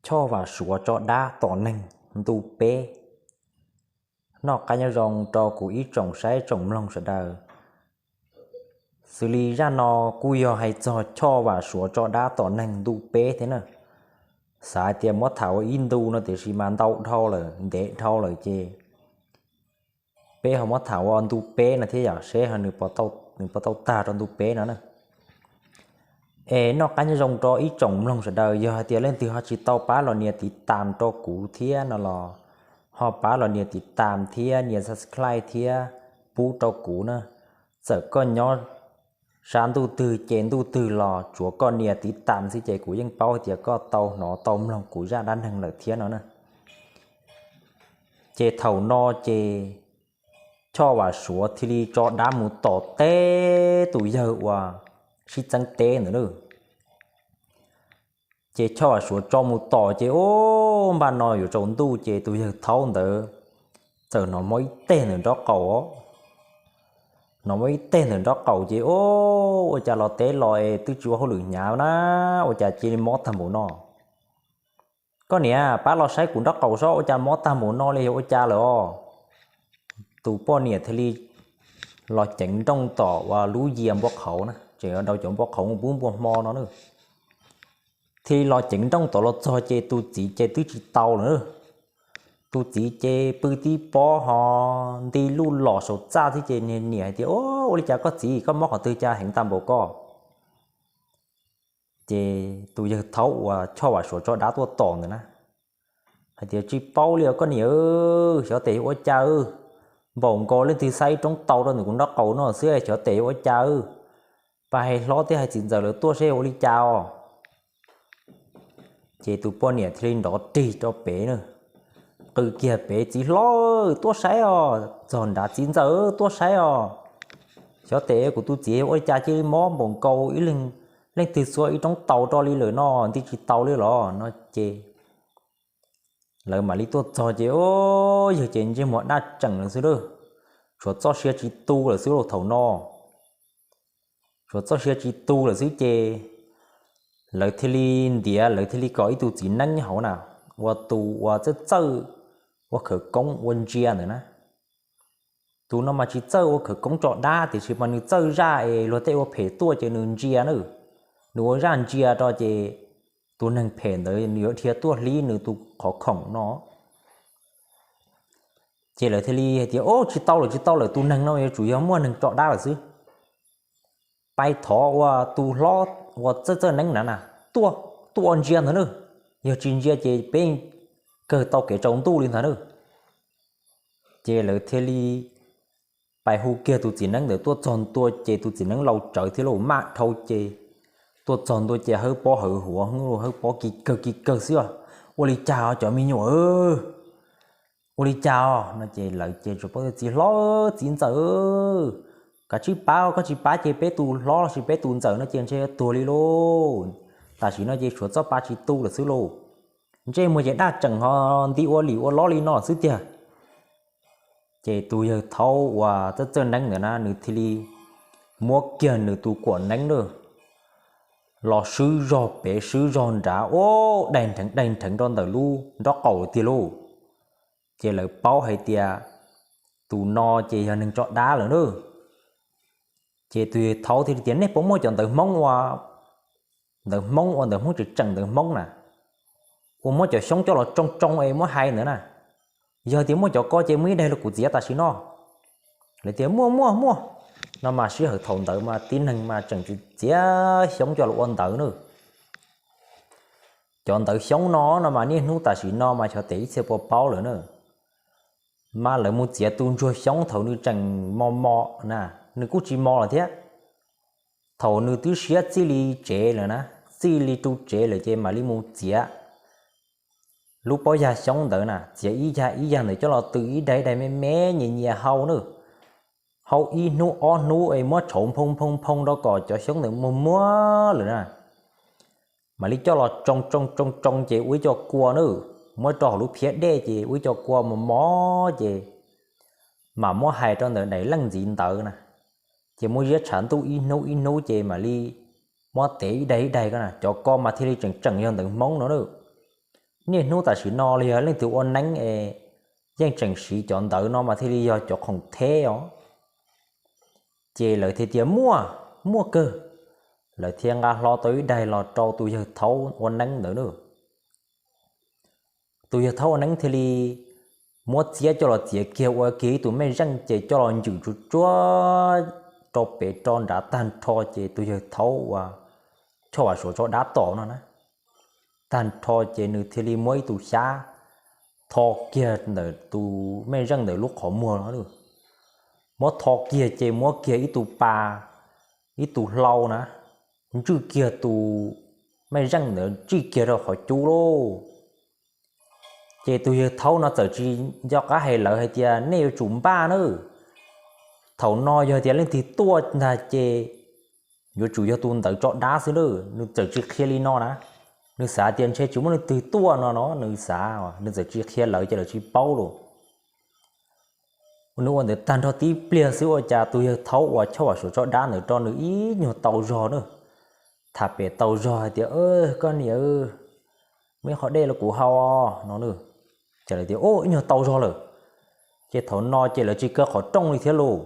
Choj Vam Suav tso dab tom neeg ntu peb. Noj qab nyob zoo rau kuv ib tsoom saib tsoom mloog sawv daws. Xws li zaj no kuj yog hais txog Choj Vam Suav tso dab tom neeg ntu peb thiab na. Xav hais tias muab tham ua ib ntu no tiam sis mas ntau dhau lawm, ntev dhau lawm ces peb ho muab tham ua ntu peb no thiab yom, seb nws puas tau tag rau ntu peb no na. Es noj qab nyob zoo rau ib tsoom mloog sawv daws, yog hais tias leej twg ho tsis tau pab los nias tiv tam rau kuv thiab no los ho pab los nias tiv tam thiab nias subscribe thiab pub rau kuv na. Txawm koj nyob sab ntuj twg ces ntuj twg los tsuav koj nias tiv tam xwb ces kuv yeej paub hais tias koj tau hnov tau mloog kuv zaj dab neeg lawm thiab no na. Ces thaum no ces Choj Vam Suav thiaj li tso dab mus tom teb tus yawg uas sib txeeb teb ntawd na. Ces Choj Vam Suav tso mus tom ces ub, npaj no yuav tsaus ntuj ces tus yawg thaub ntawd txawm hnov mob ib teg ntawm nraub qaum. Hnov mob ib teg ntawm nraub qaum ces ub, ua cas los teb los es twb tsis ua hauj lwm hnyav na, ua cas cia li mob tag npaum no. Koj niam, pab los saib kuv nraub qaum sob, ua cas mob tag npaum no li, yog ua cas lawm os? Tus poj niam thiaj li los ceev nrooj tom uas lub yias npua qhauv na, tseem dau cov npua qhauv mus pub npua hmo no na. Thiaj li los ceev nrooj tom los txog ces tus txiv ces twb tsis tau lawm. Tus txiv ces pw tib pob ho nti luj los saum txaj thiab ces niam hais tias, Ua li cas koj txiv, koj mob qhov twg cas heev tag npaum ko? Ces tus yawg thaub uas Choj Vam Suav tso dab tuaj tom ntawd na, hais tias, Tsis paub li os koj niam, xyov tes yuav ua cas, npaum nkaus leej twg xa ib roob tau rau ntawm kuv nraub qaum no xwb, xyov tes yuav ua cas. Pab hais hlob thiab hais txiv ntxawm lawv tuaj seb ua li cas os. Ces tus poj niam thiaj li nrov rig rau pem na, qw kiag pem, Txiv hlob, tuaj saib os, txog nrad, Txiv ntxawm, tuaj saib os. Xyov tes kuv tus txiv ua li cas cia li mob npaum nkaus ib leeg, leej twg txua ib roob taus rau li lawm no, nti tsis tau li los no ces lawv mam li tuaj txog ces, o, yawg ces ntsej muag daj tseem lawm xwb lauj, tshuav txoj sia tsis tu lawm xwb lauj thaum no. Tshuav txoj sia tsis tu lawm xwb ces lawv thiaj li ntiav, lawv thiaj li kom ib tug txiv neeb hauv na, ua tus uas txawj txawj ua khawv koob ua ntsia ntawd na. Tus no mas tsis txawj ua khawv koob tso dab tiam sis mas nws txawj zaj es luag tej ua phem tuaj ces nws ntsia na. Nws ua zaj ntsia rau ces tus neeg phem ntawd nws yuav dhia tuaj hlib nws tus qhov khoom no. Ces lawv thiaj li hais tias, O, tsis tau lawm, tsis tau lawm, tus neeg no yuav tsum yog muaj neeg tso dab lawm xwb. Pais thov ua tus hlob uas txawj txawj neeb na na, tuaj, tuaj ua ntsia ntag na. Yog tsis ntsia ces peb kawg tau kev tsaus ntuj li ntag na. Ces lawv thiaj li pais hu kiag tus txiv neeb ntawd tuaj txog ntua ces tus txiv neeb laus tsawv thiab lauj, maj dhau ces tuaj txog ntua ces hawb pob hawv huav, hawb pob ki kawg ki kawg xwb os. Ua li cas os cov me nyuam, ua li cas os no ces lawv ces tsuas paub tias, Txiv hlob, txiv ntxawm, kav tsij pab, koj tsis pab ces peb tus hlob los sis peb tus ntxawm no ces ntshe tuag li lauj. Tam sim no ces tshuav txoj pa tsis tu lawm xwb lauj. Ntsej muag ces daj tseem ho nti ua lim ua lob li no xwb tiag. Ces tus yawg thaub uas txawj txawj neeb ntawd na nws thiaj li muab kiag nws tus kuam neeb na los swb zog pem swb zog nrad, ua daig nrheev daig nrheev rau ntawm lub nraub qaum tiag lauj. Ces lawv paub hais tias tus no ces yog neeg tso dab lawm na. Ces tus yawg thaub thiaj li tias, Nej puas muaj cov ntawv Hmoob ua, ntawv Hmoob ua ntawv Hmoob tseem tseem ntawv Hmoob na, uas muab cov xyoob coj los tsoo tsoo es muab hais ntawd na? Yog tias muaj cov ko ces muaj ib daim los kuv txiav tam sim no. Lawv tias, Muaj, muaj, muaj. No mas sij hawm thaum ntawd mas tib neeg mas tseem txiav xyoob coj los ua ntawv na. Cov ntawv xyoob no no mas niaj hnub tam sim no mas xyov tes ib txhia puas paub lawm na. Mas lawv mus txiav tus ntsuag xyoob thaum nws tseem mos mos na, nws kuj tsis mos lawm thiab. Thaum nws twb siab txij li tsev lawm na, txij li ru tsev lawm ces mam li mus txiav lub pob yag xyoob ntawd na, txiav ib yag ib yag ntawd coj los tws ib daim ib daim me me nyias nyias hau na. Hau ib hnub ob hnub es muab tshauv nphoo nphoo nphoo rau kom cov xyoob ntawd muag muag lawm na. Mam li coj los tsoo tsoo tsoo tsoo ces ua ib co kua na, muab rau hauv lub phiab dej ces ua ib co kua mos mos ces mam muab hais rau ntawm daim leej ntxiv ntawd na. Ces muab ziab tshav ntuj ib hnub ib hnub ces mam li muab tev ib daim ib daim ko na, cov ko mas thiaj li tseem tseem yog ntawv Hmoob no na. niaj hnub tam sim no los yog leej twg ua neeb es yeej tseem siv cov ntawv no mas thiaj li yog cov khoom theb os. Ces lawv thiaj tias muaj, muaj kawg. Lawv thiaj nqa hlo tau ib daim los rau tus yawg thaub ua neeb ntawd na. Tus yawg thaub ua neeb thiaj li muab txiab coj los txiav kiag ua kiag ib tug mej zeej ces coj los ncwm tsuag tsuag rau pem rau nrad tag nrho ces tus yawg thaub uas Choj Vam Suav tso dab tom no na, tag nrho ces nws thiaj li muab ib tug xyab tho kiag ntawm tus mej zeej ntawm lub qhov muag no. Muab tho kiag ces muab kiag ib tug pas, ib tug hlau na, ntswj kiag tus mej zeej ntawd ntsij kiag rau qhov cub lauj. Ces tus yawg thaub no txawm tsis nco qab hais lawv hais tias nej yuav tsum npaj na, thaum no yog tias leej twg tuaj ntag ces yuav tsum yog tus ntawd tso dab xwb na. Nws txawm tsis qhia li no na, nws xav tias ntshe tsis muaj leej twg tuaj no no nws xav, nws txawm tsis qhia lawv ces lawv tsis paub los. Nws ua ntawd tag nrho tib pliag xwb ua cas tus yawg thaub uas Choj Vam Suav tso dab ntawd rau nws ib nyuag tau zog na. Tham pem tau zog hais tias, koj niam, muaj ib qho dej los kuv hau no. Ces lawv tias, ib nyuag tau zog lawm. Ces thaum no ces lawv tsis kaw qhov rooj li thiab lauj.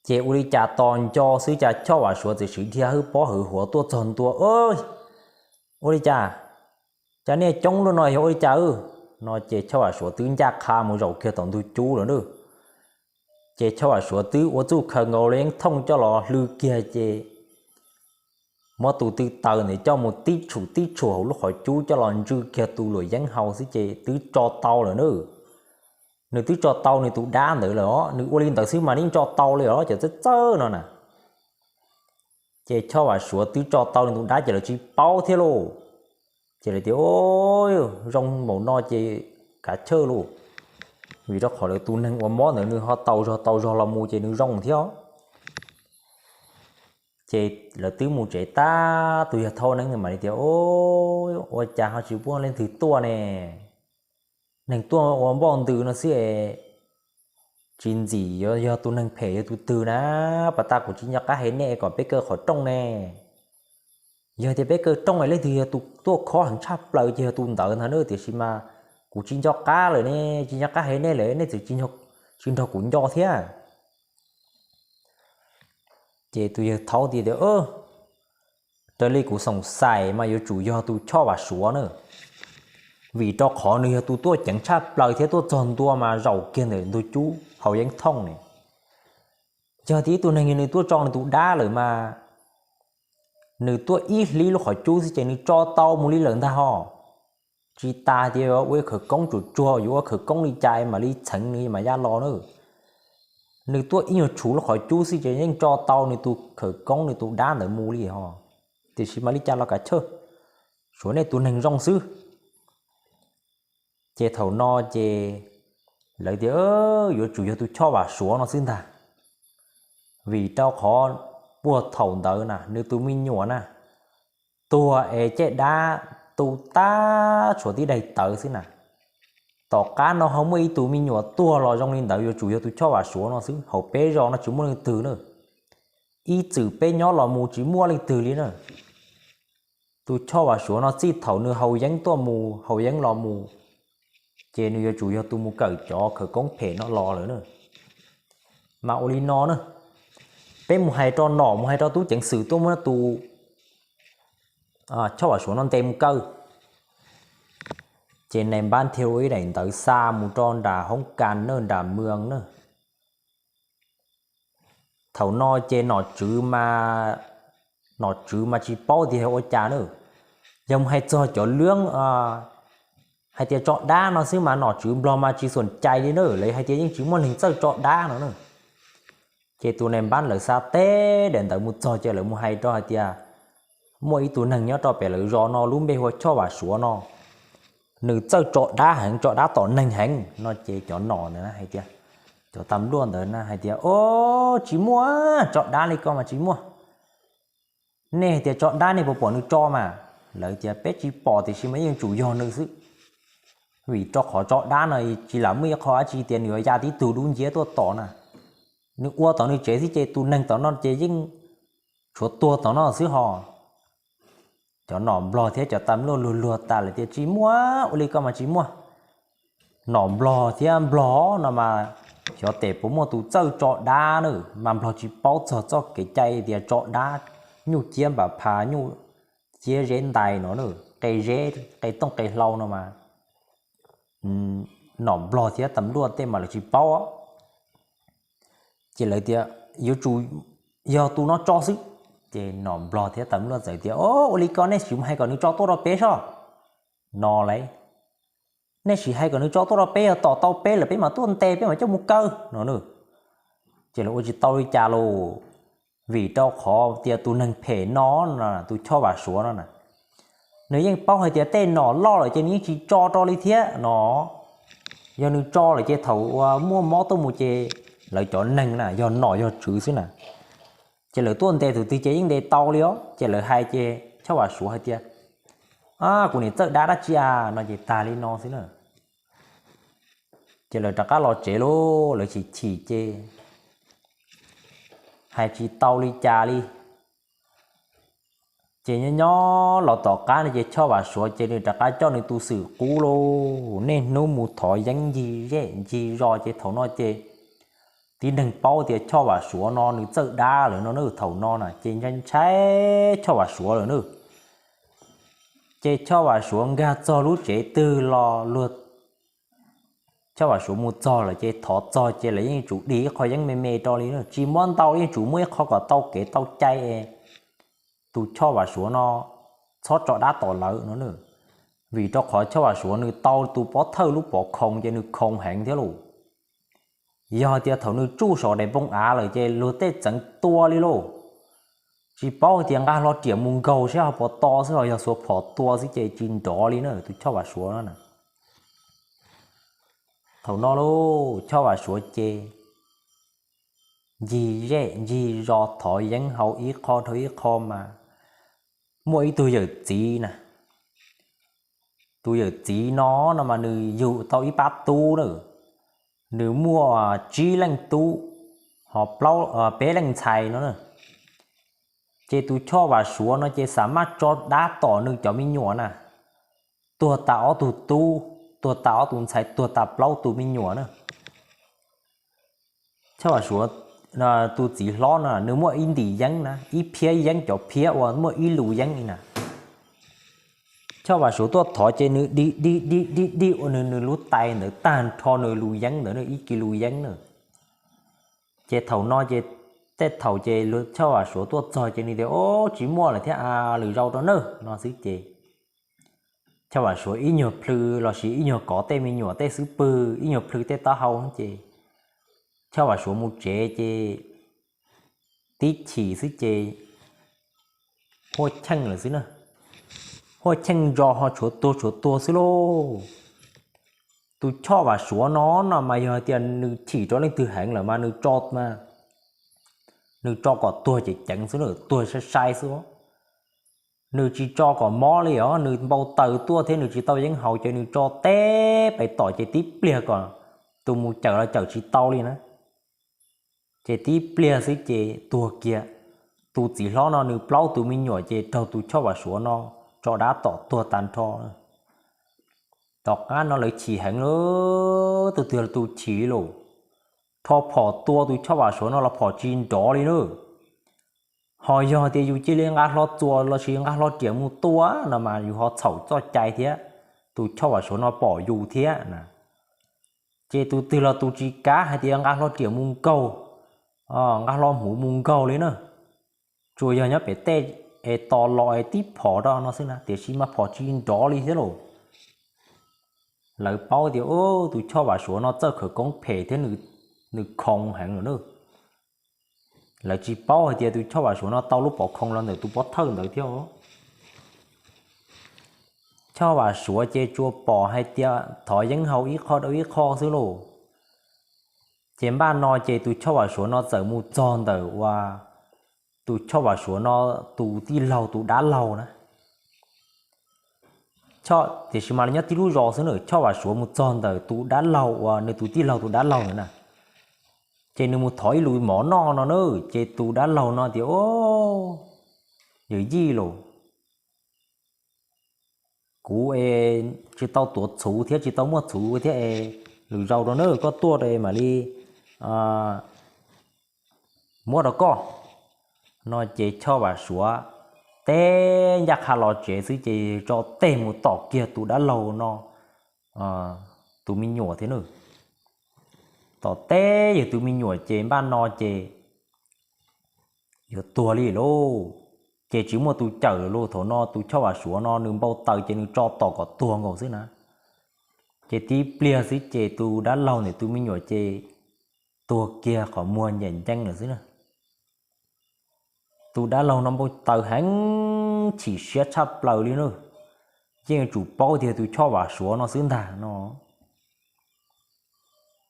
Ces ua li cas tos nco xwb cas Choj Vam Suav txawm siv dhia hwb pob hwv huav tuaj txog ntua. Ua li cas, cas nej coob luaj no yog ua li cas no? Ces Choj Vam Suav twb ncaj qha mus zaum kiag tom ntug cub lawm na. Ces Choj Vam Suav twb ua txuj khaws nkaus li yeeb thooj coj los hlw kiag ces muab tus tw taws ntawd coj mus tib tshum tib tshum hauv lub qhov cub coj los ntswj kiag tus luam yeeb hau xwb ces twb tso tau lawm na. Nws twb tso tau nws tus dab ntawd lawm os, nws ua li ntawd xwb mas nws tso tau li os cov txawj txawj no na. Ces Choj Vam Suav twb tso tau nws tus dab ces lawv tsis paub thiab lauj. Ces lawv tias, zoo npaum no ces kav chawj lauj, vim rau qhov lawv tus neeg uas mob ntawd nws ho tau zog tau zog los mus ces nws zoo thiab. Ces lawv twb mus tsev tag tus yawg thaub neeb ntawd mam li tias, ua cas ho tsis muaj leej twg tuaj ne? Neeg tuaj ua npauj ntws no xwb es tsis ntxim yog tus neeg phem yog tus twg na. Pas tas kuv tsis nco qab hais nej kom peb kaw qhov rooj ne. Yog tias peb kaw rooj es leej twg yog tus tuaj khob heev tshaj plaws ces yog tus ntawd ntag na, tiam sis mas kuv tsis nco qab lawm ne, tsis nco qab hais nej lawm, nej txawm tsis nrog kuv nco thiab. Ces tus yawg thaub tias tias, raws li kuv xoom xais mas yuav tsum yog tus Choj Vam Suav na, vim rau qhov nws yog tus tuaj ceev tshaj plaws thiab tuaj txog ntua mas zaum kiag ntawm ntug cub hauv yeeb thooj ne. Yog tias ib tug neeg yog nws tuaj tso nws tus dab lawm mas nws tuaj ib hlib lub qhov cub xwb ces nws tso tau mus li lawm ntag ho. Tsis tas tias yuav ua khawv koob tsuas tsuag, yuav ua khawv koob li cas es mam li txheev nws mam ya los na. Nws tuaj ib nyuag tshuv lub qhov cub xwb ces yeej tso tau nws tus khawv koob nws tus dab ntawd mus li ho. Tiam sis mam li cas los kav chawj, suav nej tus neeg zoo xwb. Ces thaum no ces lawv tias yuav tsum yog tus Choj Vam Suav no xwb ntag, vim rau qhov puag thaum ntawd na nws tus me nyuam na tuag es caij dab tu tag tshuav tib daim tawv xwb na. Tom qab no ho muaj ib tug me nyuam tuag los zoo li ntawd yuav tsum yog tus Choj Vam Suav no xwb, hauv peb zos no tsis muaj leej twg na. Ib txwm peb nyob los mus tsis muaj leej twg li na. Tus Choj Vam Suav no txij thaum nws haus yeeb tuaj mus haus yeeb los mus, ces nws yuav tsum yog tus mus kawm cov khawv koob phem no los lawm na. Mas ua li no na, peb mus hais rau nom, mus hais rau tub ceev xwm tuaj muab tus Choj Vam Suav no ntes mus kaw. Ces nais npab thiaj ua ib daim ntawv xa mus rau nram hoob kas na, nram mws na. Thaum no ces nom tswv mas, nom tswv mas tsis paub tias yog ua cas na. Yog mus hais txog cov lub hais tias tso dab no xwb mas nom tswv nplog mas tsis xuam cai li na, lawv hais tias yeej tsis muaj neeg txawj tso dab no na. Ces tus nais npab lawv xa teb daim ntawv mus txog ces lawv mus hais rau hais tias muaj ib tug neeg nyob rau pem lawv zos no lub npe hu ua Choj Vam Suav no, nws txawj tso dab heev, tso dab tom neeg heev no. Ces cov nom ntawd hais tias, cov tas npluaj ntawd na hais tias, o, tsis muaj, tso dab li ko mas tsis muaj. Nej hais tias tso dab nej puas pom nws tso mas? Lawv tias peb tsis pom tiam sis mas yeej tsum yog nws xwb, vim rau qhov tso dab no tsis lam muaj ib qho dab tsi tias nws yuav ya tib tug dub nciab tuaj tom na. Nws ua tom nws tsev xwb ces tus neeg tom no ces yeej tshuav tuag tom no xwb ho. Cov nom nplog thiab cov tas luaj luag luag tas lawm tias tsis muaj, ua li ko mas tsis muaj. Nom nplog thiab nplog no mas xyov tes puas muaj tus txawj tso dab na, mas nplog tsis paub txog txoj kev cai tias tso dab nyuj ciab npam pha, nyuj ciab zeb ntais no na, qe zeb qe tooj qe hlau no mas nom nplog thiab tas luaj tej mas lawv tsis paub. Ces lawv tias yuav tsum yog tus no tso xwb. Ces nom nplog thiab tas luaj txawm tias, O, ua li ko nej sim hais kom nws tso tuaj rau peb soj no lauj. Nej sim hais kom nws tso tuaj rau peb, yog tom tau peb lawm peb mam tuaj ntes, peb mam coj mus kaw no na. Ces lawv ua tsis tau li cas los, vim rau qhov tias tus neeg phem no, tus Choj Vam Suav no na, nws yeej paub hais tias tej nom loj lawm ces nws yeej tsis tso rau li thiab no. Yog nws tso lawm ces thaum uas muaj mob tuaj mus ces lawv cov neeg na yog nom yog tswv xwb na, ces lawv tuaj ntes tus twg ces yeej ntes tau li os. Ces lawv hais ces Choj Vam Suav hais tias, A, kuv niam txawj dab dab tsi a no ces tag li no xwb na. Ces lawv rov qab los tsev lauj, lawv chim chim ces hais tsis tau li cas li. Ces nyob nyob los tom qab no ces Choj Vam Suav ces nws rov qab coj nws tus xwm qub lauj, niaj hnub mus thov yeeb ncig zej ncig zos. Ces thaum no ces tib neeg paub tias Choj Vam Suav no nws txawj dab lawm no na, thaum no na ces ntshai ntshai Choj Vam Suav lawm na. Ces Choj Vam Suav nkag txog lub tsev twg los luag Choj Vam Suav mus txog lawm ces thov txog ces lawv yeej tsum dig ib qho yeeb me me rau li na, tsis muab ntau, yeej tsum muab ib qho kom tau kev tau cai es tus Choj Vam Suav no txhob tso dab tom lawv no na. Vim rau qhov Choj Vam Suav nws tau tus pov thawj lub pov khoos ces nws khoos heev thiab lauj. Yog tias thaum nws tsuj saum daim npoo av lawm ces luag tej txeev tua li lauj. Tsis paub hais tias nqa hlo riam mus nkaug saib ho puas to xwb, ho yog xuas phom tua xwb ces tsis nrov li na tus Choj Vam Suav no na. Thaum no lauj Choj Vam Suav ces ncig zej ncig zos thov yeeb haus ib qho dhau ib qho mas muaj ib tug yawm txiv na. Tus yawm txiv no no mas nws yug tau ib pab tub na, nws muaj tsib leej tub, ho peb leej ntxhais no na. Ces tus Choj Vam Suav no ces xam maj tso dab tom nws cov me nyuam na, tuag tas ob tug tub, tuag tas ob tug ntxhais, tuag tas plaub tus me nyuam na. Choj Vam Suav tus txiv hlob no nws muaj ib ntim yeeb na, ib phiab yeeb, cov phiab uas muaj ib lus yeeb li na. Choj Vam Suav tuaj thov ces nws dig dig dig dig dig ua nws nws lub tais ntawd tag nrho nws lus yeeb ntawd na, ib kis lus yeeb na. Ces thaum no ces tej thaum ces Choj Vam Suav tuaj txog ces nws tias, O, tsis muaj lawm thiab a, lwm zaus rau nawb no xwb ces Choj Vam Suav ib nyuag plhws los sis ib nyuag kov tej me nyuam tej xub pwg, ib nyuag plhws tej taub hau ces Choj Vam Suav mus tsev ces tib chim xwb ces huaj cheej lawm xwb na. Huaj cheej ntso ho tshuav tuag tshuav tuag xwb lauj. Tus Choj Vam Suav no no mas yog hais tias nws chim rau leej twg heev lawm mas nws tso, nws tso kom tuag ceev ceev xwb na, tuag sai sai xwb. Nws tsis tso kom mob li os, nws npau taws tuaj thiab nws tsis tau yeeb haus ces nws tso teb pais tom ces tib pliag kom tus mus cawm los cawm tsis tau li na. Ces tib pliag xwb ces tuag kiag. Tus txiv hlob no nws plaub tus me nyuam ces raug tus Choj Vam Suav no tso dab tom tuag tag nrho. Tom qab no lawv chim heev lawm, tus twg los tus chim li lauj. Rho phom tua tus Choj Vam Suav no los phom tsis nrov li na. Ho yog tias yus cia li nqa hlo txuas los sis nqa hlo riam mus tua no mas yus ho txhaum txoj cai thiab, tus Choj Vam Suav no pom yus thiab na. Ces tus twg los tus tsis kav hais tias nqa hlo riam mus nkaug, nqa hlo hmuv mus nkaug li na. Tsuas yog nyob pem tej es tos los es tib phom rau no xwb na, tiam sis mas phom tsis nrov li thiab lauj. Lawv paub tias tus Choj Vam Suav no txawj khawv koob phem thiab nws khoov heev lawm na. Lawv tsis paub hais tias tus Choj Vam Suav no tau lub pov khoos los ntawm tus pov thawj ntawd thiab. Choj Vam Suav ces tsuas pom hais tias thov yeeb haus ib qho rau ib qho xwb lauj. Ces npaj no ces tus Choj Vam Suav no txawm mus txog ntawm uas tus Choj Vam Suav no tus tij laug tus dab laug na. Tiam sis mas nyob tib lub zos xwb na, Choj Vam Suav mus txog ntawm tus dab laug uas nws tus tij laug tus dab laug ntawd na, ces nws mus thov ib lus mov noj no na, ces tus dab laug no tias, O, yawm yij lauj, kuv es tsis tau tuav txhuv thiab tsis tau muaj txhuv thiab es lwm zaus rau nawb, koj tuaj rau es mam li muab rau koj. No ces Choj Vam Suav teb ncaj qha los tsev xwb ces tso teg mus tom kiag tus dab laug no tus me nyuam thiab nawb. Tom teb yog tus me nyuam ces npaj no ces yuav tuag li lauj. Ces tsis muaj tus cawm lawm lauj, thaum no tus Choj Vam Suav no nws npau taws ces nws tso tom kom tuag nkaus xwb na. Ces tib pliag xwb ces tus dab laug ntawm tus me nyuam ces tuag kiag qhov muag ncaim ncees lawm xwb na. Tus dab laug no npau taws heev chim siab tshaj plaws li na, yeej yuav tsum paub tias tus Choj Vam Suav no xwb ntag no.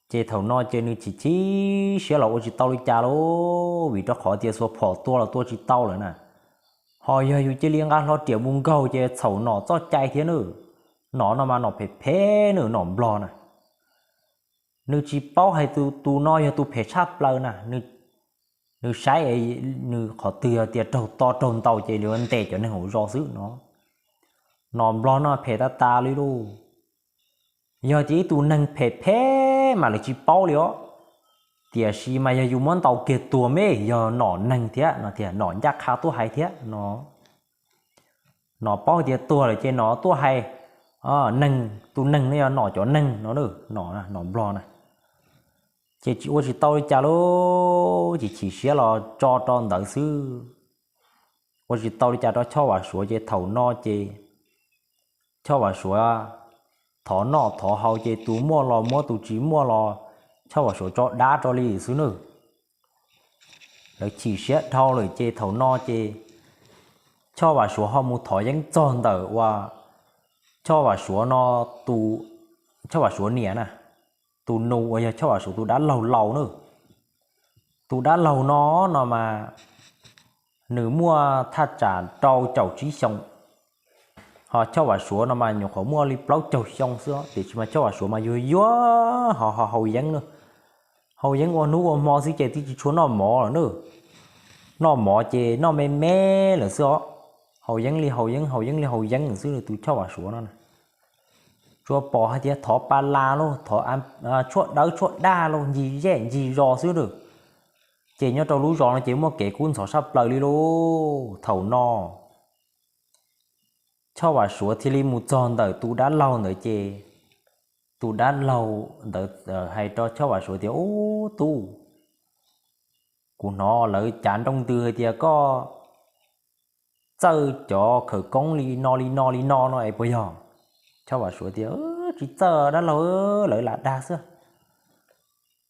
Ces thaum no ces nws chim chim siab los ua tsis tau li cas lauj, vim rau qhov tias xuas phom tua los tua tsis tau lawm na. Ho yog yus cia li nqa hlo riam mus nkaug ces txhaum nom txoj cai thiab nawb. Nom no mas nom phem phem nawb, nom nplog na. Nws tsis paub hais tus no yog tus phem tshaj plaws na. Nws saib nws qhov twg yog tias raug to raug ntau ces yuav ntes cov neeg hauv zos xwb no. Nom nplog no phem tas tas li lauj. Yog tias ib tug neeg phem phem mas lawv tsis paub li os. Tiam sis mas yog yus muab ntaus kiag tuag me yog nom neeg thiab no tiag, nom ncaj qha tuaj hais thiab no. Nom paub tias tuag lawm ces nom tuaj hais, neeg, tus neeg no yog nom cov neeg no, nom nplog na. Ces tsis ua tsis tau li cas lauj, ces chim siab los tso rau ntawd xwb. Ua tsis tau li cas rau Choj Vam Suav ces thaum no ces Choj Vam Suav thov noj thov haus ces tus muaj los muab, tus tsis muaj los Choj Vam Suav tso dab rau li xwb nawb. Lawv chim siab dhau lawm ces thaum no ces Choj Vam Suav ho mus thov yeeb txog ntawm uas Choj Vam Suav no, tus, Choj Vam Suav niam na, tus nus uas yog Choj Vam Suav tus dab laug laus na. Tus dab laug no no mas nws muaj thaj tsam rau caum tsib xyoo, ho Choj Vam Suav no mas nyuam qhuav muaj li plaub caug xyoo xwb, tiam sis mas Choj Vam Suav mas yuag yuag ho haus yeeb na. Haus yeeb ua hnub ua hmo xwb ces twb tsis tshua noj mov lawm na. Noj mov ces noj me me lawm xwb os. Haus yeeb li haus yeeb, haus yeeb li haus yeeb lawm xwb tus Choj Vam Suav no na. Tsuas pom hais tias thov pa las lauj, thov tshuaj dawb tshuaj daj lauj, ncig zej ncig zos xwb na. Ces nyob rau lub zos no ces muaj kev kub ntxhov tshaj plaws li lauj. Thaum no Choj Vam Suav thiaj li mus txog ntawm tus dab laug ntawd ces tus dab laug ntawd hais rau Choj Vam Suav tias, Ub tub, kuv hnov lawv cav nroo ntws hais tias koj txawj cov khawv koob li no li no li no no es puas yog? Choj Vam Suav tias, Tsis txawj dab laug, lawv lam dag xwb.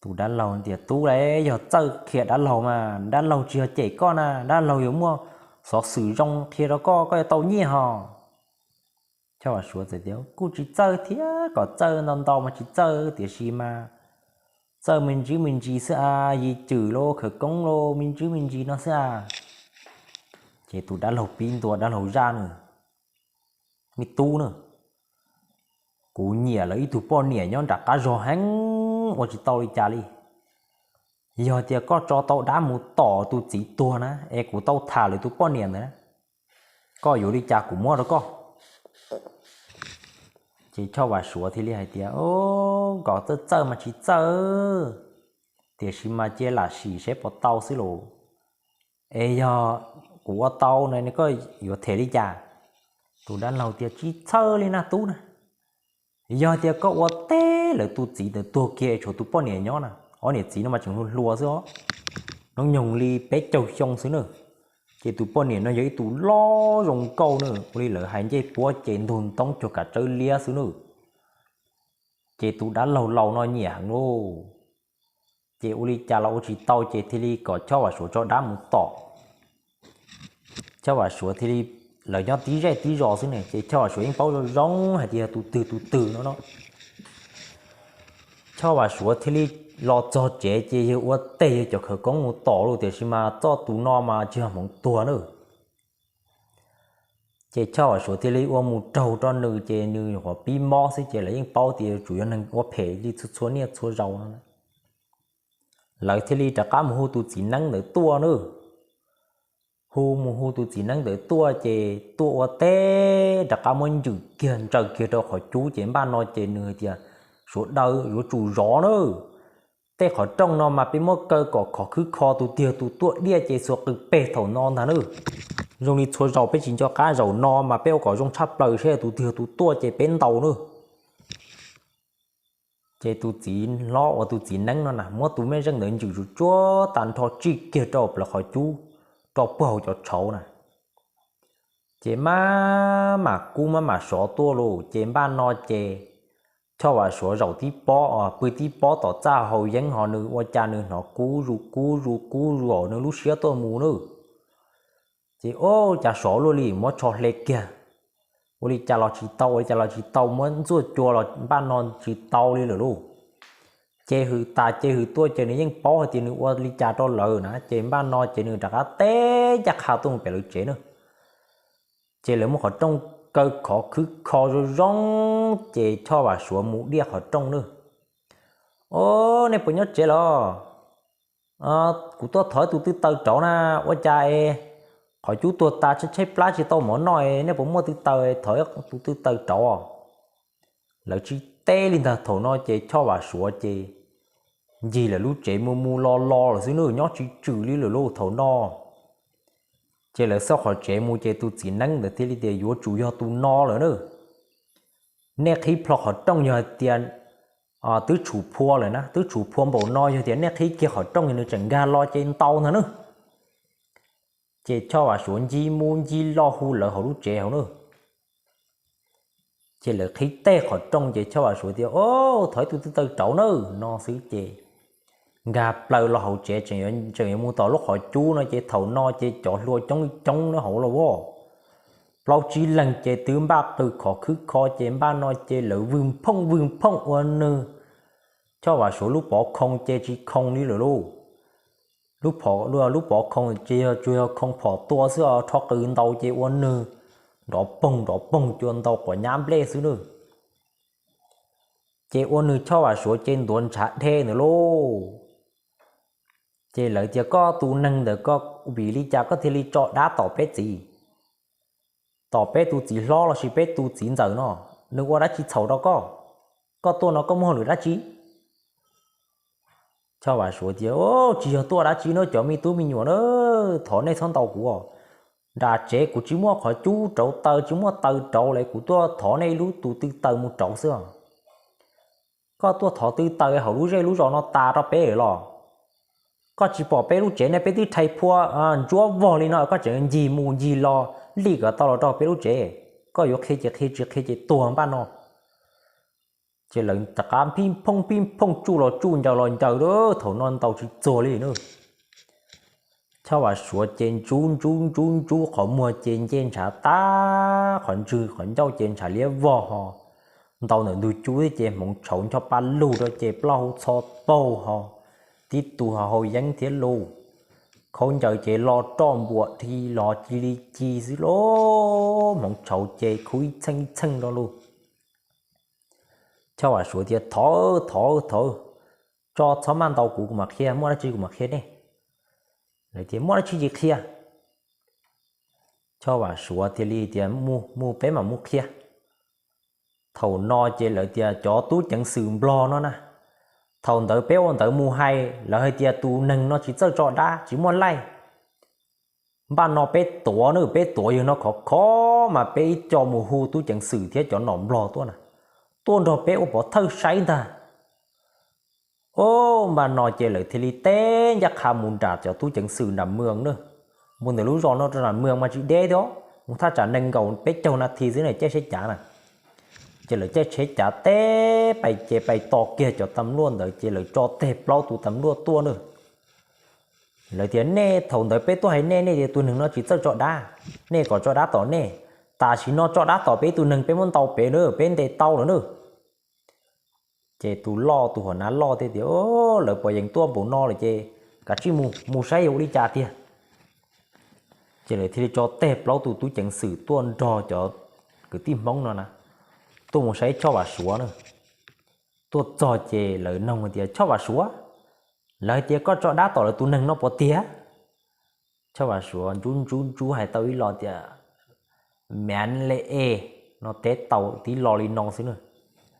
Tus dab laug tias, Tub, yog txawj qhia dab laug mas dab laug tsis yog cem koj na, dab laug yuav muaj xov xwm zoo qhia rau koj, koj yuav tau nyiaj ho. Choj Vam Suav txawm tias, Kuj tsis txawj thiab, kom txawj ntau ntau mas tsis txawj, tiam sis mas txawj me ntsis me ntsis xwb a, yim cwm los khawv koob los me ntsis me ntsis no xwb a. Ces tus dab laug pib ntua dab laug zaj na, Me tub na, kuv nyiam lawv ib tug poj niam nyob nram qab zog heev, ua tsis tau li cas li. Yog tias koj tso tau dab mus tom tus txiv tuag na es kuv tau tham lawv tus poj niam ntawd na, koj yuav li cas kuv muab rau koj. Ces Choj Vam Suav thiaj li hais tias, Kom txawj txawj mas tsis txawj, tiam sis mas cia lam sim saib puas tau xwb los. Es yog kuv ua tau no koj yuav them li cas? Tus dab laug tias, Tsis txawj li na tub na. Yog tias koj ua teb lawv tus txiv ntawd tuag kiag es tshuav tus poj niam nyob na, ob niam txiv no mas tseem hluas hluas xwb os, hnub nyoog li peb caug xyoo xwb na. Ces tus poj niam no yog ib tus loj zoo nkauj na, ua li lawv hais ncej puab ces ntug ntoob cuag kav tsawb liab xwb na. Ces tus dab laug laus no nyiam heev lauj. Ces ua li cas los ua tsis tau ces thiaj li kom Choj Vam Suav tso dab mus tom. Choj Vam Suav thiaj li, lawv nyob tib zej tib zos xwb ne, ces Choj Vam Suav yeej paub zoo zoo hais tias yog tus twg tus twg no no. Choj Vam Suav thiaj li los txog tsev ces yawg ua teg yawg cov khawv koob mus tom lauj, tiam sis mas txoj tus no mas tsis yog hmoov tuag na. Ces Choj Vam Suav thiaj li ua mus raug rau nws ces nws nyuam qhuav pib mob xwb ces lawv yeej paub tias yuav tsum yog neeg ua phem li txhua txhua niaj txhua zaus no. Lawv thiaj li rov qab mus hu tus txiv neeb ntawd tuaj nawb. hu mus hu tus txiv neeb ntawd tuaj ces tuaj ua teb rov qab muab ncwm kiag ntsaws kiag rau qhov cub ces npaj no ces nws hais tias, Suav daws, yuav tsum zov nawb. Tej qhov rooj no mas peb muab kaw kom khov khwb kho, tus twg tus tuaj diaj ces xuas qws peg thaum no ntag nawb. Zoo li txhua zaus peb tsis nco qab, zaum no mas peb ua kom zoo tshaj plaws seb tus twg tus tuaj ces peb ntaus nawb. Ces tus txiv hlob uas tus txiv neeb no na muab tus mej zeej ntawd ncwm tsuj tsuav tag nrho tsij kiag rau plawv qhov cub, rau puag hauv cov tshauv na. Ces maj mam kub maj mam sov tuaj lauj, ces npaj no ces Choj Vam Suav zaum tib pob, pw tib pob tom txaj haus yeeb ho nws ua cas nws hnov kub zus kub zus kub zus hauv nws lub siab tuaj mus nawb. Ces ua cas sov luaj li, muab tsho hle kiag, ua li cas los tsis tau, ua li cas los tsis tau, muab ntxuaj cua los npaj no tsis tau li lawm lauj. Ces hws tas ces hws tuaj ces nws yeej paub hais tias nws ua li cas rau lawv na, ces npaj no ces nws rov qab teb ncaj qha tuaj mus pem lawv tsev na. Ces lawv muab qhov rooj kaw khov khwb kho zoo zoo, ces Choj Vam Suav mus diaj qhov rooj na. Au, nej puas nyob tsev los? Kuv tuaj thov ib tug tw taw rauv na, ua cas es qhov cub tuag tas tshaib plab tsis tau mov noj, nej puas muaj tw taw, thov ib tug tw taw rauv. Lawv tsis teb li ntag, thaum no ces Choj Vam Suav ces ncig lawv lub tsev mus mus los los lawm xwb nawb, nyob tsis tswm li lawm lauj thaum no. Ces lawv xauj qhov tsev mus ces tus txiv neeb ntawd thiaj li tias yuav tsum yog tus no lawm na. Nej qhib plho qhov rooj yog hais tias twb tshum phua lawm na, twb tshum phua npaum no yog tias nej qhib kiag qhov rooj nws tseem nkag los ces ntaus ntag na. Ces Choj Vam Suav ncig mus ncig los hu lawv hauv lub tsev hauv na. Ces lawv qhib teg qhov rooj ces Choj Vam Suav tias, Au, thov ib tug tw taw rauv na, no xwb ces nkag plaws los hauv tsev, tseem yuav mus tom lub qhov cub no ces thaum no ces cov hlua coob coob na hauv los as. Plaub tsib leeg ces twb npaj qws khov khwb kho ces npaj no ces lawv vwg phooj vwg phooj ua nws Choj Vam Suav lub pov khoo ces tsis khoo li lawm lauj. Lub pov khoo ces yog tsuas yog khoo phom tua xwb os, rho qws ntaus ces ua nws nrov poog nrov poog cuag ntaus quav nyab nplej xwb na. Ces ua nws Choj Vam Suav ces ntuav ntshav dhia ntawd lauj. Ces lawv tias, Koj tus neeg ntawd koj vim li cas koj thiaj li tso dab tom peb txiv, tom peb tus txiv hlob lossis peb tus txiv ntxawm no? Nws ua dab tsi txhaum rau koj? Koj tuaj no koj muaj hauj lwm dab tsi? Choj Vam Suav tias, Tsis yog tuaj dab tsi no, cov me tub me nyuam na, thov nej txhob ntaus kuv. Nram tsev kuv tsis muaj qhov cub rauv taw, tsis muaj taw rauv li, kuv tuaj thov nej ib lub tus tw taw mus rauv xwb. Koj tuaj thov tw taw hauv lub zej lub zos no tas rau peb los? Koj tsis pom peb lub tsev ne, peb twb rhais phua ntsuab vog li no koj tseem ncig mus ncig los li kom tau los rau peb lub tsev. Koj yuav qhia ces qhia, tsis qhia ces tuag npaj no. Ces lawv rov qab pib phooj pib phooj, tsuj los tsuj, ncaws los ncaws, thaum no ntaus tsis txuag li na. Choj Vam Suav ces ntsub ntsub ntsub ntsub qhov muag ces nce ntshav tag, qhov ntswg qhov ncauj ces ntshav liab vog ho, ntaus ntawm ntug cub thiab ces hmoov tshauv ncho pa lug rau ces plaub hau txho paug ho, tib tug ho hau yeeb thiab lus, khaub ncaws ces lo roj npuam dhi los cia li ci xwb lauj, hmoov tshauv ces khuv ib txheej ib txheej rau lus. Choj Vam Suav tias, Thov, thov, thov, tso, txhob maj ntaus kuv, kuv mam qhia, muaj dab tsi kuv mam qhia nej. Lawv tias, Muaj dab tsi ces qhia. Choj Vam Suav thiaj li tias, Mus, mus, peb mam mus qhia. Thaum no ces lawv tias, Cov tub ceev xwm Nplog no na, thaum ntawd peb ua ntawd mus hais, lawv hais tias tus neeg no tsis txawj tso dab, tsis muaj laij. Npaj no peb tuav na, peb tuav yawg no khov kho mas peb ib co mus hu tub ceev xwm thiab cov nom Nplog tuaj na, tuaj nrog peb ua pov thawj saib ntag. Npaj no ces lawv thiaj li teb ncaj qha mus nram cov tub ceev xwm nram mws na. Mus ntawm lub zos no rau nram mws mas tsis deb thiab, mus thaj tsam nees nkaum peb caug nas this xwb na, caij sab cav na. Ces lawv caij tsheb cav teb pais ces pais tos kiag cov tam luaj ntawd ces lawv tso teg plaub tus tam luaj tuaj na. Lawv tias, Nej, thaum ntawd peb tuaj hais nej, nej tias tus neeg no tsis txawj tso dab, nej kom tso dab tom nej. Tam sim no tso dab tom peb tus neeg, peb muab ntaus pem na, peb ntes tau lawm na. Ces tus loj, tus hua nav loj thiaj tias, Lawv pom yees tuaj npaum no lawm ces kav tsij mus, mus saib yog ua li cas tiag. Ces lawv thiaj li tso teg plaub tus tub ceev xwm tuaj nrog cov kwv tij Hmoob no na, tuaj mus saib Choj Vam Suav na. Tuaj txog ces lawv noog tias, Choj Vam Suav, lawv hais tias koj tso dab tom lawv tus neeg no puas tiag? Choj Vam Suav ntsub ntsub ntsub hais tau ib lo tias, Mv le e, no teb tau tib lo li no xwb na.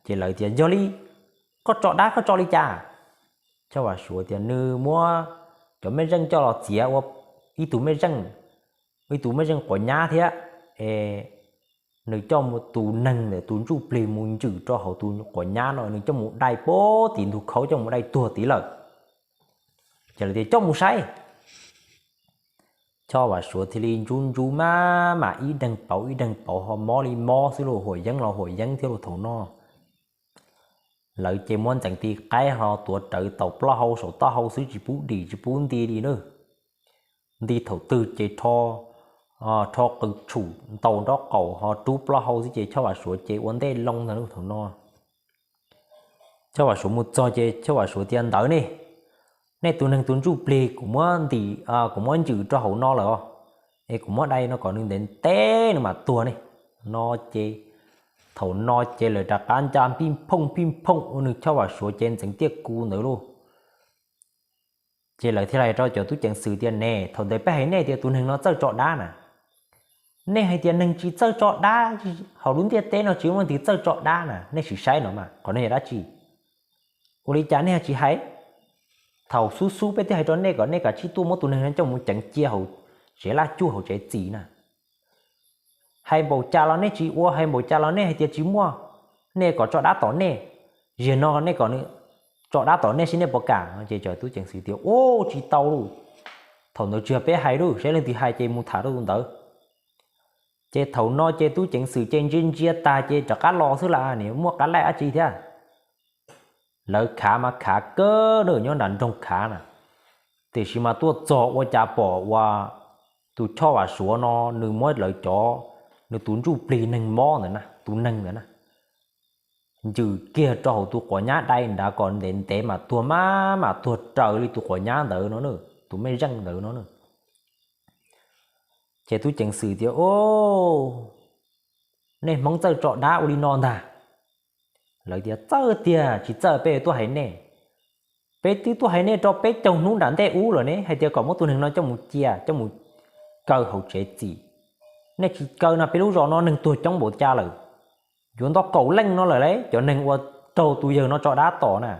Ces lawv tias, Yog li koj tso dab koj tso li cas? Choj Vam Suav tias nws muab cov mej zeej coj los txiav ua ib tug mej zeej, ib tug mej zeej quav nyab thiab, es nws coj mus tus neeg ntawm tus ntsuj plig mus ntsws rau hauv tus quav nyab no, nws coj mus dai pem tim ntug khau, coj mus dai tuag tid lawm. Ces lawv tias, Coj mus saib. Choj Vam Suav thiaj li ntsub ntsub maj mam ib deeg pauv ib deeg pauv, ho mob li mob xwb los huam yeeb los huam yeeb thiab los thaum no. Lawv ces muab ntxeev ti qaib ho tuav rawv taus plaub hau saum taub hau xwb, tsis pub dim tsis pub nti li na. Nti thaum twg ces rho qws tshum ntaus nraub qaum ho rub plaub hau xwb ces Choj Vam Suav ces ua ntej loo ntag thaum no. Choj Vam Suav mus txog ces Choj Vam Suav tias, Ntawd ne, nej tus neeg tus ntsuj plig kuv muab ntim, kuv muab ntsws rau hauv no lawm os, es kuv muab dai no kom nws ntev ntev nws mam tuag ne. No ces thaum no ces lawv rov qab nca pij phooj pij phooj ua nws Choj Vam Suav ces ntxeev tiaj ku ntawd lauj. Ces lawv thiaj li hais rau cov tub ceev xwm tias, Ne, thaum ntawd peb hais nej tias tus neeg no txawj tso dab na, nej hais tias neeg tsis txawj tso dab, hauv lub ntiaj teb no tsis muaj leej twg txawj tso dab na, nej sim saib no mas qhov no yog dab tsi? Ua li cas nej tsis hais? Thaum xub xub peb twb hais rau nej kom nej kav tsij tuaj muab tus neeg no coj mus ceev cia hauv tsev laj cuj hauv tsev txim na. Hais npaum cas los nej tsis ua, hais npaum cas los nej hais tias tsis muaj, nej kom tso dab tom nej. Zaum no nej kom nws tso dab tom nej seb nej puas kam no. Ces cov tub ceev xwm tias, Ub, tsis tau lauj, thaum ntawd tsis yog peb hais lauj, saib leej twg hais ces mus tham rau tus ntawd. Ces thaum no ces tub ceev xwm ces ntsia ntsia tag ces rov qab los xwb las, nws muaj qab laij dab tsi thiab. Lawv khav mas khav kawg na, nyob nram nroog khav na, tiam sis mas tuaj txog ua cas pom uas tus Choj Vam Suav no nws muab lawv cov, nws tus ntsuj plig neeg mob ntawd na, tus neeg ntawd na, ntsws kiag rau hauv tus quav nyab dai nrad kom ntev ntev mas tuag maj mam tuag raws li tus quav nyab ntawd no, tus mej zeej ntawd no. Ces tub ceev xwm tias, Ub, nej Hmoob txawj tso dab ua li no ntag. Lawv tias, Txawj tiag, tsis txawj peb tuaj hais nej. Peb twb tuaj hais nej rau peb caug hnub nram ntej ub lawm ne, hais tias kom muab tus neeg no coj mus cia, coj mus kaw hauv tsev txim. Nej tsis kaw no peb lub zos no neeg tuag coob npaum cas lawm, yuav ntau kaum leej no lawm lauj, cov neeg uas raug tus yawg no tso dab tom na.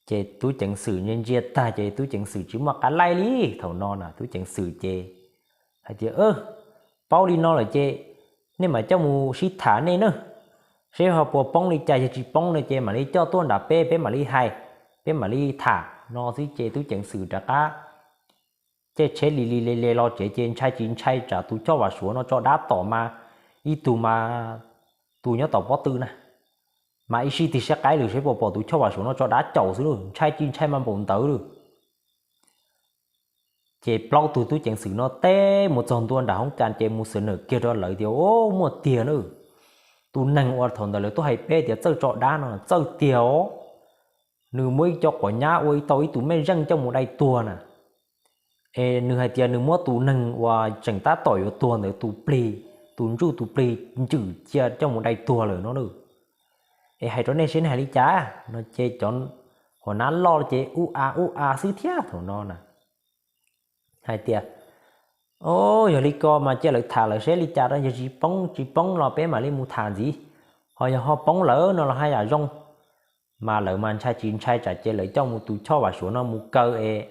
Ces tub ceev xwm ntsia ntsia tag ces tub ceev xwm tsis muaj qab laij li. Thaum no na tub ceev xwm ces hais tias, Paub li no lawm ces nej mam coj mus sib tham nej na, seb ho puas poob li cas, yog tsis poob no ces mam li coj tuaj nram peb, peb mam li hais, peb mam li tham no xwb. Ces tub ceev xwm rov qab caij tsheb li li le le los tsev ces ntshai tsis ntshai tsam tus Choj Vam Suav no tso dab tom mas, ib tug mas tus nyob tom pob tw na, mas ib sij tig saib qaib lawm seb puas pom tus Choj Vam Suav no tso dab caum xwb lauj, ntshai tsis ntshai mas npaum ntawd lauj. Ces plaub tug tub ceev xwm no teb mus txog ntua nram hoob kas ces mus xwm nawm kiag rau lawv tias, Ub, muaj tiag na, tus neeg uas thaum ntawd lawv tuaj hais peb tias txawj tso dab no txawj tiag os. Nws muab ib co quav nyab ua tau ib tug mej zeej coj mus dai tuag na. Es nws hais tias nws muab tus neeg uas tseem tab tom yuav tuag ntawd tus plig, tus ntsuj tus plig ntsws cia coj mus dai tuag lawm no na. Es hais rau nej seb nej hais li cas no. Ces cov hua nab loj ces ub a ub a xwb thiab thaum no na, hais tias, Au, yog li ko mas cia lawv tham lawv seb li cas, yog tsis poob tsis poob los peb mam li mus tham ntxiv, ho yog ho poob lawm no los haj yam zoo. Mas lawv mas ntshai tsis ntshai tsam ces lawv coj mus tus Choj Vam Suav no mus kaw es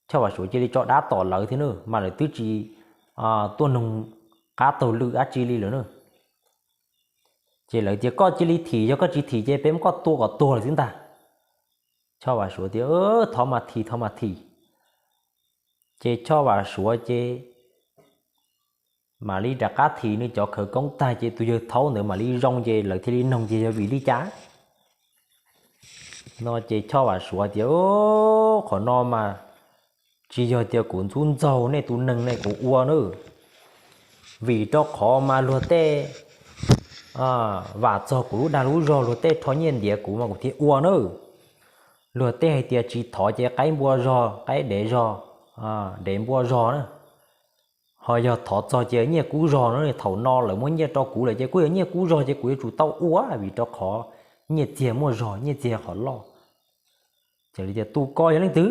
Choj Vam Suav cia li tso dab tom lawv thiab na, mas lawv twb tsis tuaj noog qab taug lw dab tsi li lawm na. Ces lawv tias, Koj cia li thim, yog koj tsis thim ces peb muab koj tua kom tuag lawm xwb ntag. Choj Vam Suav tias, Thov mas thim, thov mas thim. Ces Choj Vam Suav ces mam li rov qab thim nws cov khawv koob tag ces tus yawg thaub ntawd mam li zoo ces lawv thiaj li noog ces yog vim li cas no. Ces Choj Vam Suav tias, Qhov no mas tsis yog tias kuv ntxub ntxaug nej tus neeg ne kuv ua na, vim rau qhov mas luag tej vam txog kuv lub dag lub zog, luag tej rho nyiaj ntiav kuv mas kuv thiaj ua na. Luag tej hais tias tsis thov ces qaib npua zog, qaib dev zog, dev npua zog na. Ho yog thov txog ces nyiaj kub zog no, thaum no lawv muab nyiaj rau kuv lawm ces kuj yog nyiaj kub zog ces kuv yuav tsum tau ua vim rau qhov nyiaj txiag muaj zog, nyiaj txiag qhov loj. Ces tias, Tus ko yog leej twg?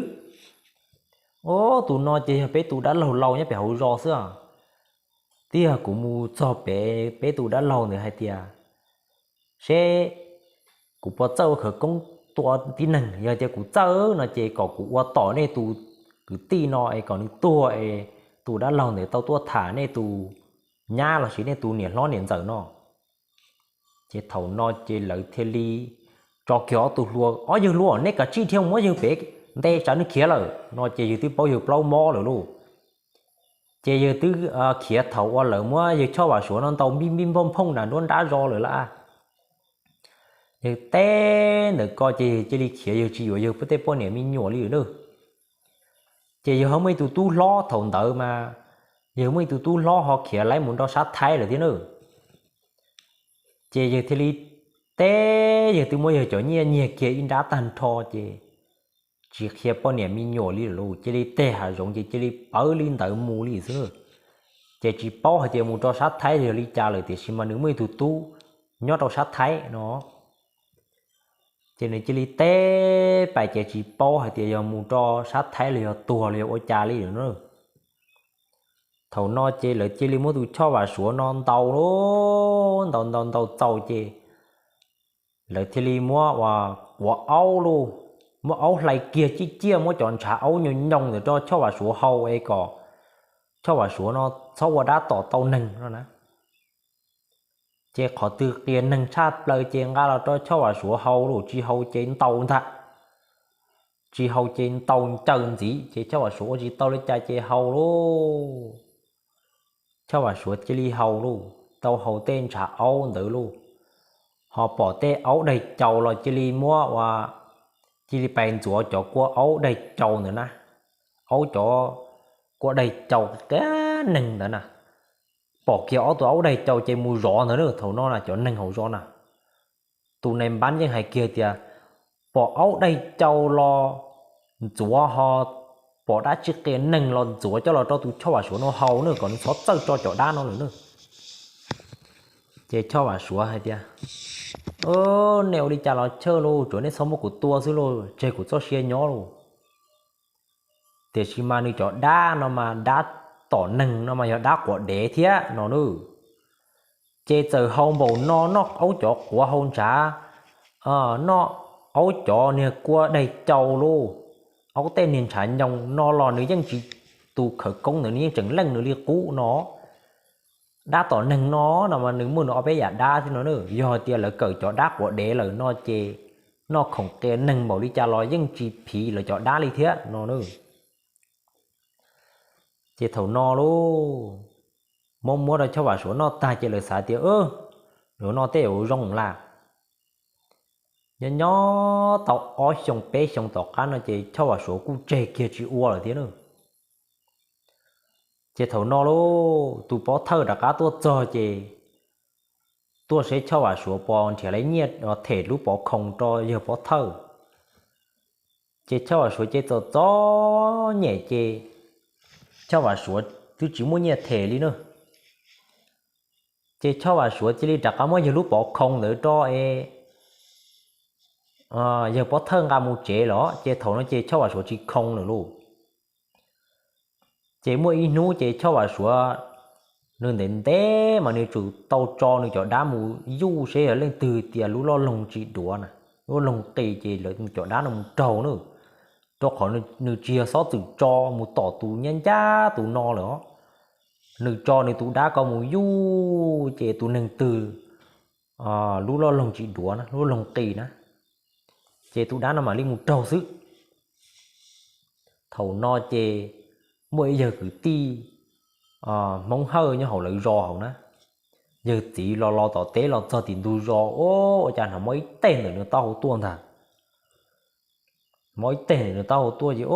Tus no ces yog peb tus dab laug laus nyob pem hauv zos xwb. Twb yog kuv mus txog pem peb tus dab laug ntawd hais tias, seb kuv puas txawj ua khawv koob tua tib neeg. Yog tias kuv txawj no ces kom kuv ua tom nej tus kwv tij no es kom nws tuag es tus dab laug ntawd tau tuaj tham nej tus nyab los sis nej tus niam hlob niam ntxawm no. Ces thaum no ces lawv thiaj li tso kiag ob tug hlua, ob yawg hlua, nej kav tsij dhia muab yawg pem nte tsam nws khiav lawm no ces yawg twb paub yawg plaub mob lawm lauj. Ces yawg twb khiav thaum uas lawv muab yawg Choj Vam Suav no ntaus npij npij nphooj nphooj nram nruab nrab zos lawm lauj. Yawg teb ntawm ko ces yawg cia li khiav, yawg tsis yuav yawg tej poj niam me nyuam li lawm na. Ces yawg ho muaj ib tug tub hlob thaum ntawd mas, yawg muaj ib tug tub hlob ho khiav laiv mus nrog sab Thaib lawm thiab na. Ces yawg thiaj li teb, yawg twb muab yawg cov nyiaj nyiag kiag ib nrab tag nrho ces tsis qhia poj niam me nyuam li lawm lauj, cia li teg hav zoov ces cia li pawv li ntawd mus li xwb na. Ces tsis paub hais tias mus rau sab Thaib yog li cas lawm, tiam sis mas nws muaj ib tug tub nyob rau sab Thaib no. Ces nws cia li teb pais ces tsis paub hais tias yog mus rau sab Thaib los yog tuag los yog ua cas li lawm na. Thaum no ces lawv cia li muab tus Choj Vam Suav no ntaus lauj, ntaus ntaus ntaus txaus ces lawv thiaj li muab ua quav aub lauj, muab aub hlais kiag ciaj ciaj, muab cov ntshav aub nyoo nyoo ntawd rau Choj Vam Suav haus es kom Choj Vam Suav no txhob ua dab tom tau neeg no na. Ces qhov twg qias neeg tshaj plaws ces nqa los rau Choj Vam Suav haus lauj, tsis haus ces ntaus ntag. Tsis haus ces ntaus ncaws ntxiv ces Choj Vam Suav ua tsis tau li cas ces haus lauj. Choj Vam Suav cia li haus lauj, tau haus tej ntshav aub ntawd lauj, ho pom tej aub daig caus los cia li muab ua, cia li pais ntxuav cov kua aub daig caus ntawd na. Aub cov kua daig caus qia neeg ntawd na, pom kiag ob tug aub daig caus ces mus zov ntawd na. Thaum no na cov neeg hauv zos na, tus nai npab yeej hais kiag tias pom aub daig caus los ntxuav, ho pom dab tsi qias neeg los ntxuav coj los rau tus Choj Vam Suav no haus na, kom nws txhob txawj tso cov dab no lawm na. Ces Choj Vam Suav hais tias, nej ua li cas los chawj lauj, tsuav nej txhob muab kuv tua xwb lauj, tseg kuv txoj sia nyob lauj. Tiam sis mas nws cov dab no mas dab tom neeg no mas yog dab quav dev thiab no na. Ces txawm haus npaum no, noj aub cov quav hauv ntshav, noj aub cov niag kua daig caus lauj, aub tej niag ntshav nyoo no los nws yeej tsis, tus khawv koob ntawd nws yeej tseem leej nws li qub no. Dab tom neeg no no mas nws muaj nws ob peb yam dab thiab no na. Yog hais tias lawv kawm cov dab quav dev lawm no ces noj khoom qias neeg npaum li cas los yeej tsis phiv lawv cov dab li thiab no na. Ces thaum no lauj, muab muab rau Choj Vam Suav noj tag ces lawv xav tias, Suav no tej zaum zoo lawm. Nyob nyob tau ob xyoo peb xyoo tom qab no ces Choj Vam Suav kuj tseg kiag tsis ua lawm thiab na. Ces thaum no lauj, tus pov thawj rov qab tuaj txog ces tuaj seb Choj Vam Suav puas nrhiav lawv nyiaj them lub pov khoo rau yawg pov thawj. Ces Choj Vam Suav ces txom txom nyem ces Choj Vam Suav twb tsis muaj nyiaj them li na. Ces Choj Vam Suav cia li rov qab muab yawg lub pov khoo ntawd rau es yawg pov thawj nqa mus tsev los ces thaum no ces Choj Vam Suav tsis khoo lawm lauj. Ces muaj ib hnub ces Choj Vam Suav nws ntev ntev mas nws tsum tau tso nws cov dab mus yuj seb yog leej twg tias lub loj loog tsis duav na, lub loj loog qis ces lawv cov dab no mus raug na. Rau qhov nws tsis yog xob txwm tso mus tom tus nyab ncaj tus no lawm os. Nws tso nws tus dab ko mus yuj ces tus neeg twg lub loj loog tsis duav na, lub loj loog qis na, ces tus dab no mam li mus raug xwb. Thaum no ces muaj ib yawg kwv tij Hmoob Hawj nyob hauv lawv zos hauv na, yawg txiv los los tom teb los txog tim ntug zos, ua cas hnov mob ib teg ntawm nws taub hau tuaj ntag. Mob ib teg ntawm nws taub hau tuaj ces,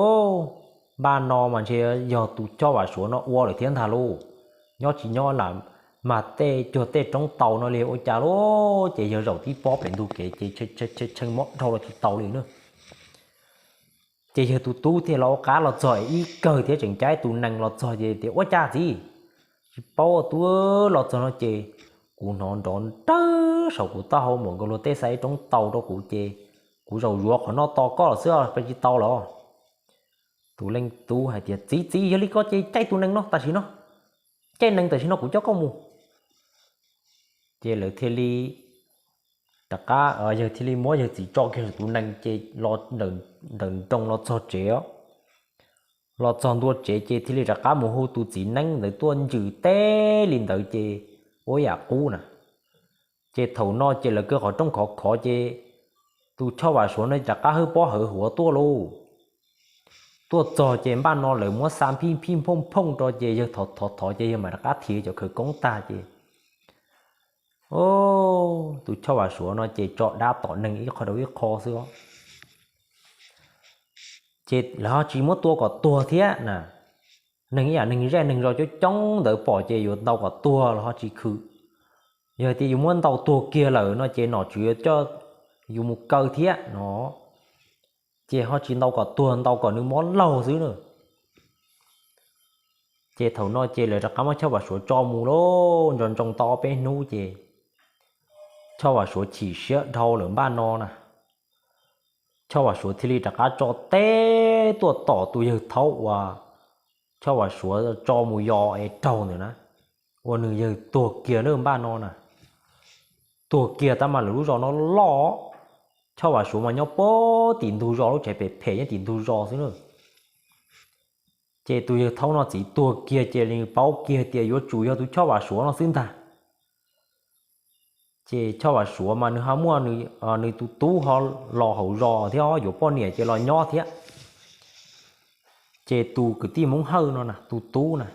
npaj no mas ntshe yog tus Choj Vam Suav no ua lawm thiab ntag lauj. Nyob tsis nyob lam mag tej cuag tej roob taus no li ua cas lauj. Ces yawg zaum tib pob pem ntug kev ces tshee mob dhau los tsis tau li na. Ces yawg tus tub thiaj los ua qab los txog ib kawg thiab tseem caij tus nees los txog ces tias, Ua cas txiv? Tsis paub, tus los txog no ces kuv hnov nrov nrawg saum kuv taub hau npaum nkaus luag tej xa ib roob taus rau kuv ces kuv zaum zuav qhov no tos koj los xwb, pab tsis tau los. Tus leej tub hais tias, Txiv, txiv, yog li ko ces caij tus nees no tam sim no, caij nees tam sim no kuv coj koj mus. Ces lawv thiaj li rov qab, yawg thiaj li muab yawg txiv tso kiag tus nees ces los ntawm nroog los txog tsev os. Los txog ntua tsev ces thiaj li rov qab mus hu tus txiv neeb ntawd tuaj ncws teb li ntawd ces ua yam qub na. Ces thaum no ces lawv kaw qhov rooj khov khov ces tus Choj Vam Suav no rov qab hawb pob hawb huav tuaj lauj. Tuaj txog ces npaj no lawv muab xa phij phij phooj phooj rau ces yawg thov thov thov ces yawg mam rov qab thim cov khawv koob tag ces, o, tus Choj Vam Suav no ces tso dab tom neeg ib qho rau ib qho xwb os. Ces lawv ho tsis muab tua kom tuag thiab na. Neeg ib yam neeg zej neeg zos coob coob ntawd pom ces yuav ntaus kom tuag los ho tsis khwm. Yog tias yus muab ntaus tuag kiag lawm no ces nom tswv yuav coj yus mus kaw thiab no. Ces ho tsis ntaus kom tuag, ntaus kom nws mob laug xwb na. Ces thaum no ces lawv rov qab muab Choj Vam Suav tso mus lauj, nco ntsoov tau ob peb hnub ces Choj Vam Suav chim siab dhau lawm npaj no na. Choj Vam Suav thiaj li rov qab tso teb tuaj tom tus yawg thaub uas Choj Vam Suav tso mus yos es raug ntawd na, uas nws yawg tuag kiag na npaj no na. Tuag kiag tab mas lawv lub zos no loj, Choj Vam Suav mas nyob puag tim ntug zos lub tsev pem phem nyob tim ntug zos xwb na. Ces tus yawg thaub no txiv tuag kiag ces nws paub kiag tias yuav tsum yog tus Choj Vam Suav no xwb ntag. Ces Choj Vam Suav mas nws ho muaj nws tus tub ho los hauv zos thiab yuav poj niam ces los nyob thiab. Ces tus kwv tij Hmoob Hawj no na, tus tub na,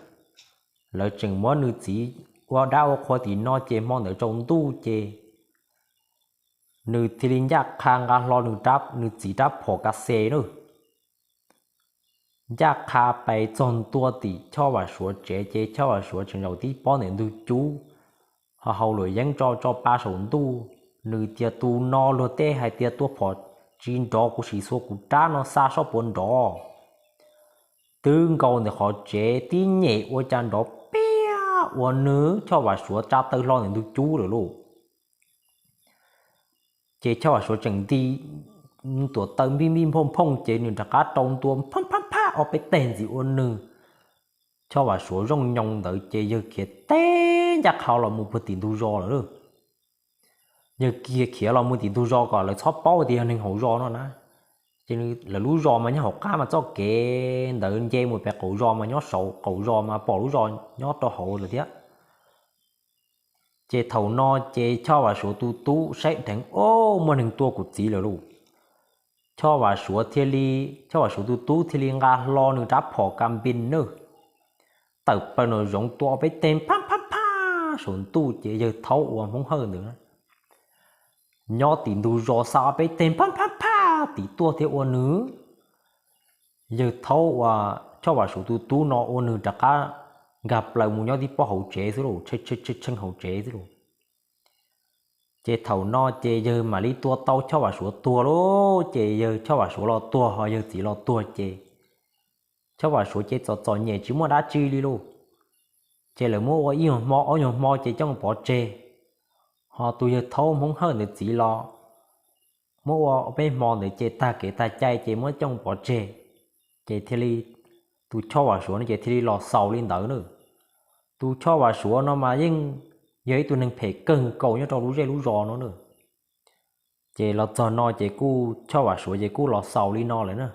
lawv tseem muab nws txiv ua dab ua qhua tim no ces hmo ntawd tsaus ntuj ces nws thiaj li ncaj qha nqa hlo nws txiv rab phom kas xes na, ncaj qha pais txog ntua tim Choj Vam Suav tsev ces Choj Vam Suav tseem zaum tib pob ntawm ntug cub, ho haus luam yeeb tso tso pa saum ntuj. Nws tias, Tus no luag tej hais tias tua phom tsis nrov, kuv sim xuas kuv rab no xa soj puas nrov. Twb nkaus ntawm qhov tsev tib nyem ua cas nrov piab uas nws Choj Vam Suav tsa taw hlo ntawm ntug cub lawm lauj. Ces Choj Vam Suav tseem nti tuam taw npij npij nphooj nphooj ces nws rov qab rau ntua phab phab phab ob peb teg ntxiv ua nws Choj Vam Suav zoo nyoos ntawd ces yawg khiav teb ncaj qha los mus puag tim ntug zos lawm. Yawg khiav khiav los mus tim ntug zos kom lawv txhob paub tias yog neeg hauv zos no na. Ces lawv lub zos mas nyob hauv qab mas txoj kev ntawd nce mus pem qaum zos mas nyob saud, qaum zos mas pom lub zos nyob rau hauv lawm thiab. Ces thaum no ces Choj Vam Suav tus tub saib dheev, Ob, muaj neeg tua kuv txiv lawm lauj. Choj Vam Suav thiaj li, Choj Vam Suav tus tub thiaj li nqa hlo nws rab phom kas npis na, tawm plaws nraum zoov tua ob peb teg phab phab phab saum ntuj ces yawg thaub uas Hmoob Hawj ntawd nyob tim ntug zos xa ob peb teg phab phab phab tim tuaj thiab ua nws yawg thaub uas Choj Vam Suav tus tub no ua nws rov qab nkag plaws mus nyob tib pob hauv tsev xwb lauj, tshee hauv tsev xwb lauj. Ces thaum no ces yawg mam li tua tau Choj Vam Suav tuag lauj, ces yawg Choj Vam Suav los tuag ho yawg txiv los tuag ces Choj Vam Suav ces txom txom nyem tsis muaj dab tsi li lauj. Ces lawv muab ua ib nyuag hmo ob nyuag hmo ces coj pov tseg. Ho tus yawg thaub Hmoob Hawj ntawd txiv los muab ua ob peb hmo ntawd ces tag kev tag cai ces muab coj pov tseg. Ces thiaj li tus Choj Vam Suav no ces thiaj li los xaus li ntawd na. Tus Choj Vam Suav no mas yeej yog ib tug neeg phem kawg nkaus nyob rau lub zej lub zos no na. Ces los txog no ces kuj Choj Vam Suav ces kuj los xaus li no lawm na.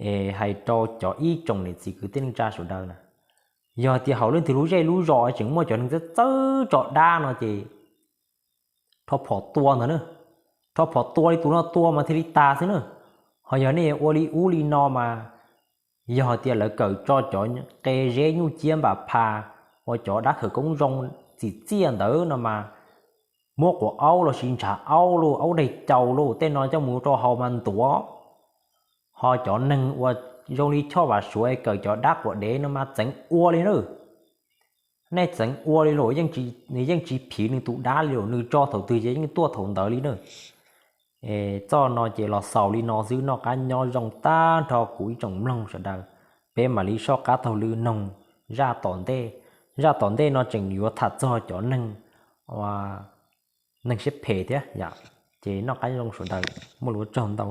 Es hais rau cov ib tsoom niam txiv kwv tij neej tsa sawv daws na, yog tias hauv leej twg lub zej lub zos tseem muaj cov neeg txawj txawj tso dab no ces rho phom tua ntag na. Rho phom tua li tus no tua mas thiaj li tas xwb na. Ho yog nej ua li ub li no mas, yog tias lawv kawm tso cov qe zeb nyuj ciab npam phas uas cov dab khawv koob zoo txim txiaj ntawd no mas, muab quav aub los sis ntshav aub los aub daig caus los tej no coj mus rau haus mas ntuav. Ho cov neeg uas zoo li Choj Vam Suav kawm cov dab quav dev no mas txeev ua li na. Nej txeev ua li los nws yeej tsis phiv nws tus dab li los, nws tso thaum twg ces yeej tuaj thaum ntawd li na. Txoj no ces los xaus li no xwb, noj qab nyob zoo tag nrho kuv ib tsoom mloog sawv daws. Peb mam li soj qab taug lw noog zaj tom ntej. Zaj tom ntej no tseem yuav tham txog cov neeg, neeg siab phem thiab yom. Ces noj qab nyob zoo sawv daws, muaj lus ua tsaug ntau.